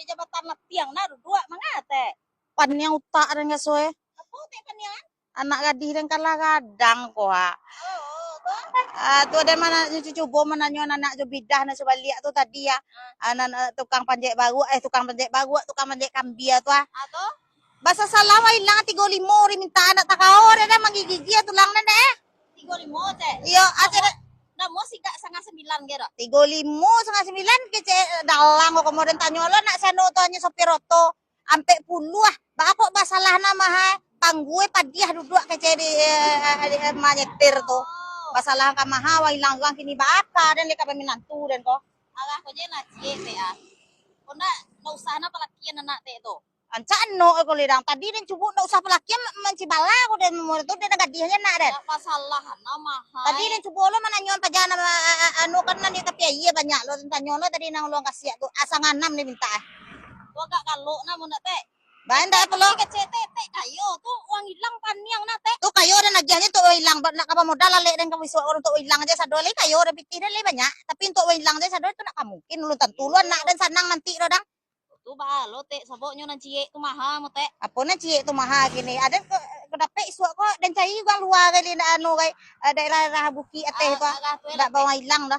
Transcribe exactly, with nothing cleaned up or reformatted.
Jabatan lapiang nah duduak mangate. Paniang utak den raso eh. Apo utak paniang? Anak gadih den kalah gadang ko ha. Oh, oh, ko? Ah, tu ado mana cubo mananyo anak jo bidah nan sabaliak tu tadi ya. Ah. Anak tukang panjek baruak, eh tukang panjek baruak, tukang panjek kambia tu ah. Ah, tu? Basasalah wah ilang tigo limo ri minta anak takao deh dah manggigigi tulang deh. Tigo limo teh. Iyo, ah, cek deh. Namo sigak sangah sambilan ge dah. Tigo limo sangah sambilan kecek dalang ko komo den tanyo lo nak sano tu hanyo sopir oto. Ampek puluah. Baa kok basalah na maha panggue padiah duduak kecek di, eh, eh, eh, manyetir tu. Oh. Basalah ka maha wah ilang urang kini baa ka den leka baminantu den ko. Alah ko je lah ciek teh ah. Ko ndak, ndak usah na palakian anak teh tu. Rancak no ko lidang. Tadi den cubo ndak usah palakian, mancibala ko den, mun tu den gadih je nak den. Ndak basalah na maha. Tadi den cubo lo mananyo paja nama, a-, a-, anu kan nan tapi aia banyak lo den tanyo lo tadi nang luang kasiak tu. Asa nganam den minta ah. Tu agak galok na mun ndak teh. Bae ndak apo lo. Tapi kecek teh, teh kayo tu wang ilang paniang na teh. Tu kayo den agiah je tu wang ilang, nak ka modal alek den ka bisuak urang tu wang ilang je sado lai kayo den pitih den lai banyak. Tapi untuk wang ilang je sado tu ndak ka mungkin ulun tantu lo nak den sanang nanti do dang. Tu baa lo teh, sababnyo nan ciek tu maha mo teh. Apo nan ciek tu maha kini? Ado ko, ko dapek isuak ko den cari urang lua kali nak anu kai, eh, daerah-daerah bukik ateh tu ah. Ndak bawa ilang dah.